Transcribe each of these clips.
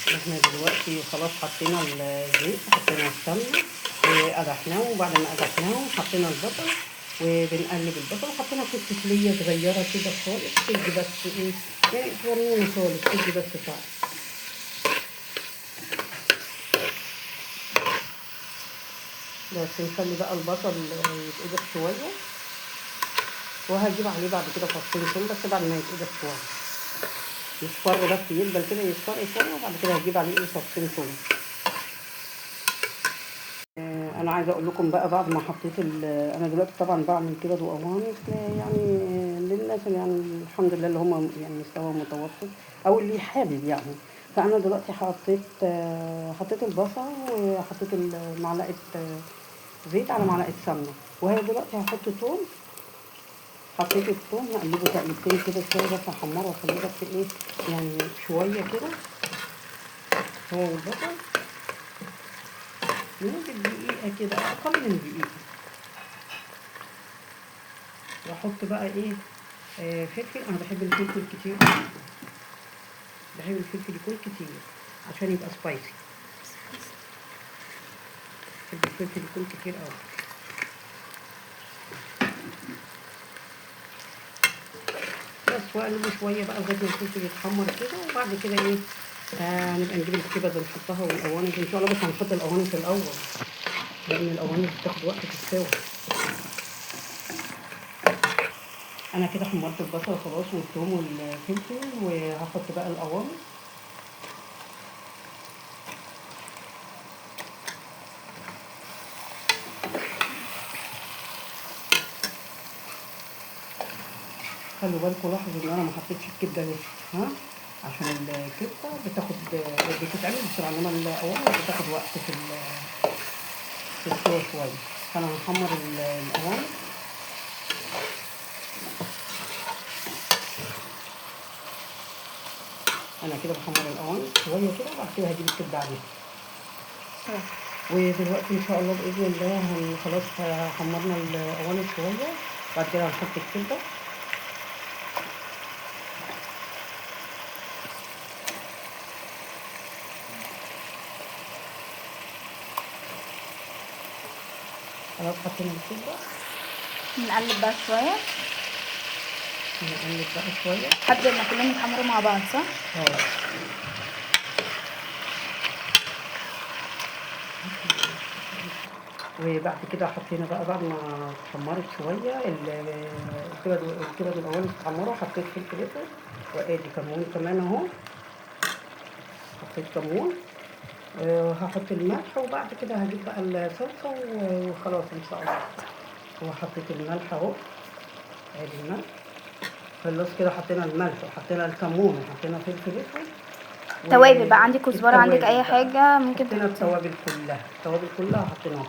احنا دلوقتي خلاص حطينا الزيت وحطينا السمنة وقدحناه، وبعد ما قدحناه حطينا البصل وبنقلب البصل، وحطينا حتة ليا صغيرة كده خالص تدي بس ايه يعني صغنونه خالص تدي بس طعم. بس نخلي بقى البصل يتقدح شوية، وهجيب عليه بعد كده فصين توم بس بعد ما يتقدح شوية، يصفر بس يدبل كده يصفر شوية، وبعد كده هجيب عليه ايه فصين توم. انا عايزه اقول لكم بقى بعد ما حطيت انا دلوقتي طبعا بعمل كبد وقوانص يعني للناس اللي يعني الحمد لله اللي هم يعني مستوى متوسط او اللي حابب يعني. فانا دلوقتي حطيت البصل وحطيت معلقه زيت على معلقه سمنه، وهي دلوقتي هحط توم. حطيت التوم هقلبه تقلبتين كده شوية بس، احمره واخليه بس ايه يعني شوية كده هو والبصل لمدة دقيقة كده، أقل من دقيقة. وأحط بقى إيه فلفل. أنا بحب الفلفل كتير، بحب الفلفل يكون كتير عشان يبقى سبايسي. بحب الفلفل يكون كتير أوي. بس وأقلبه شوية بقى لغاية ما الفلفل يتحمر كده، وبعد كده إيه نبقى نجيب الكبد ونحطها والقوانص إن شاء الله. بس هنحط القوانص الأول لأن القوانص بتاخد وقت في السوا. أنا كده حمرت البصل خلاص والثوم والفلفل، وهحط بقى القوانص. خلوا بالكم لاحظوا إن أنا ما حطيتش الكبدة لسه، ها، عشان الكبدة بتتعمل بسرعة، إنما القوانص بتاخد وقت في السوا شوية. فأنا هحمر القوانص. أنا كده بحمر القوانص شوية كده، وبعد كده هجيب الكبدة عليها. ودلوقتي إن شاء الله بإذن الله خلاص حمرنا القوانص شوية، بعد كده هنحط الكبدة. خلاص حطينا الكبدة. نقلب بقى شوية. نقلب بقى شوية لحد ما كلهم يتحمروا مع بعض، صح؟ وبعد كده حطينا بقى بعد ما اتحمرت شوية الكبد والقوانص اتحمروا، حطيت فلفل اسود وادي كمون كمان اهو، حطيت كمون. وهحط الملح، وبعد كده هجيب بقى الصلصة وخلاص ان شاء الله. وحطيت الملح اهو، ادي الملح. خلاص كده حطينا الملح وحطينا الكمون وحطينا فلفل اسود. توابل بقى عندك، كزبره عندك، اي التوابل بقى. حاجة ممكن حطينا تحطيها. التوابل كلها، التوابل كلها حطيناها.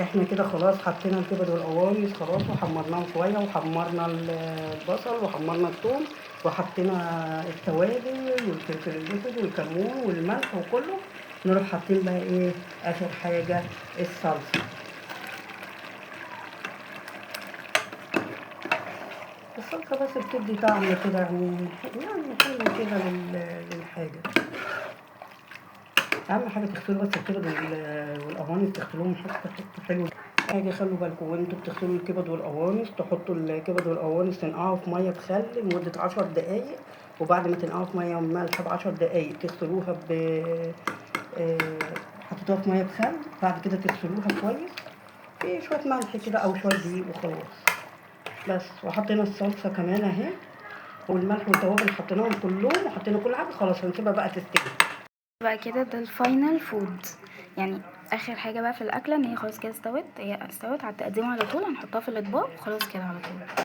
احنا كده خلاص حطينا الكبد والقوانص خلاص، وحمرناهم شوية، وحمرنا البصل وحمرنا الثوم، وحطينا التوابل والفلفل الاسود والكمون والملح وكله. نروح حاطين بقى ايه اخر حاجة الصلصه. الصلصه بس بتدي طعم كده يعني حلو كده للحاجة. اهم حاجة تغسلوا بس الكبد والقوانص، تغسلوهم حتة حتة حلوة. حاجة خلوا بالكم وانتوا بتغسلوا الكبد والقوانص، تحطوا الكبد والقوانص تنقعوا في مية بخل لمدة 10 دقايق، وبعد ما تنقعوا في مية مالحة ب10 دقايق تغسلوها ب حطيتوها في مية بخل، بعد كده تغسلوها كويس في شوية ملح كده او شوية دقيق وخلاص بس. وحطينا الصلصه كمان اهي، والملح والتوابل حطيناهم كلهم، وحطينا كل حاجة. خلاص هنسيبها بقى تستوي بقى كده. ده ال final food، يعني اخر حاجة بقى في الاكلة، ان هي خلاص كده استوت، هي استوت على التقديم على طول، هنحطها في الاطباق وخلاص كده على طول.